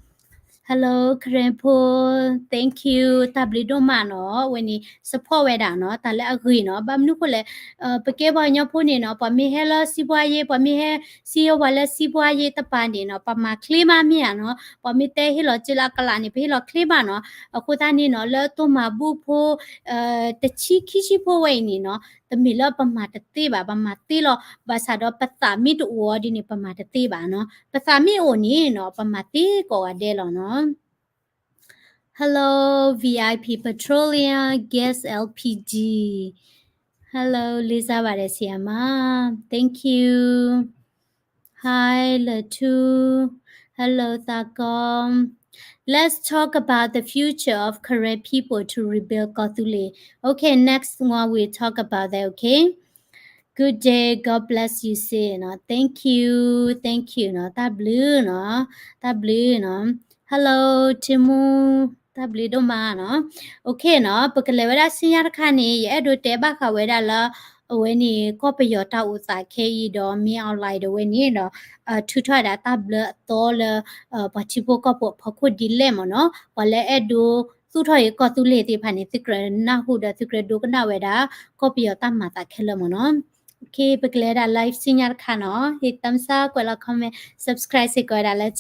Hello Karen Paul, thank you တၢ်ဘျုးဒိၣ်မးနီၤ အဝဲန့ၣ် support ဝဲဒၣ်နီၤ တၢ်လၢအဂ့ၤနီၤ ဘၣ်မနုၤအဃိလဲၣ် ပကဲပှၤကညီဖိန့ၣ်နီၤ ပှၤမ့ၢ်ဟဲလၢစံးပှၤယ့ ပှၤမ့ၢ်ဟဲ စံးယိပှၤလၢစံးပှၤယ့တပၤန့ၣ်နီၤ ပှၤမၤချ့မးမ့ၢ်ဧါနီၤ ပှၤမ့ၢ်တဲဟ့ၣ်လီၤစ့လၢအကလးန့ၣ် ပဟ့ၣ်လီၤချ့မးနီၤ အဃိသတးန့ၣ်နီၤ လၢတိၢ်မၤဘူၣ်ဖိ တဆံခံဆံဖိဝဲအံၤန့ၣ်နီၤ တမ့ၢ်လၢပမၤတသ့ဘၣ် ပမၤသ့လီၤ ဘၣ်ဆၣ်ဒီးပသးမ့ၢ်တအိၣ်အီၤဒ်န့ၣ် ပမၤတသ့ဘၣ်နီၤ ပသးမ့ၢ်အိၣ်န့ၣ်နီၤ ပမၤသ့ကိးဂၤဒဲးလီၤနီၤ Hello VIP Petroleum Gas LPG Hello လေးစားပါတယ်ဆရာမ Thank you Hi Latu Hello Thakon Let's talk about the future of Karen people to rebuild ကီၢ်သူလ့ၤ Okay next one we'll talk about that okay Good day God bless you sis နီၤ Thank you Thank you နီၤ တၢ်ဘျုးနီၤ တၢ်ဘျုးနီၤ Hello Timu တၢ်ဘျုးဒိၣ်မးနီၤ Okay နီၤ ပကလဲၤဝဲဒၣ်ဆူညါတခါန့ၣ် ယအဲၣ်ဒိးတဲဘၣ်ဃးဝဲဒၣ်လၢ အဝဲန့ၣ် ကီၢ်ပယီၤတၢ်အိၣ်သးခဲအံၤဒီး မင်းအောင်လှိုင် ဒီးဝဲန့ၣ်ဒီး ထုးထီၣ်ဝဲဒၣ်တၢ်ဘျၢအသီလၢ ပှၤထံဖိကီၢ်ဖိအဖီခိၣ်ဒ်လဲၣ်မ့ၢ်နီၤ ပှၤလၢအဲၣ်ဒိးသူၣ်ထီၣ်အံၤကီၢ်သူလ့ၤသ့ၣ်တဖၣ်န့ၣ် သုကြၢးနၢ်ဟူဒီးသုကြၢးဒိကနၣ်ဝဲဒၣ် ကီၢ်ပယီၤတၢ်မၤသးခဲလၢာ်မ့ၢ်နီၤ Okay ပကလဲၤဝဲဒၣ် live ဆူညါတခါနီၤ ဟ့ၣ် thumbs up ကွဲးလီၤ comment subscribe စ့ၢ်ကီးဝဲဒၣ်လၢ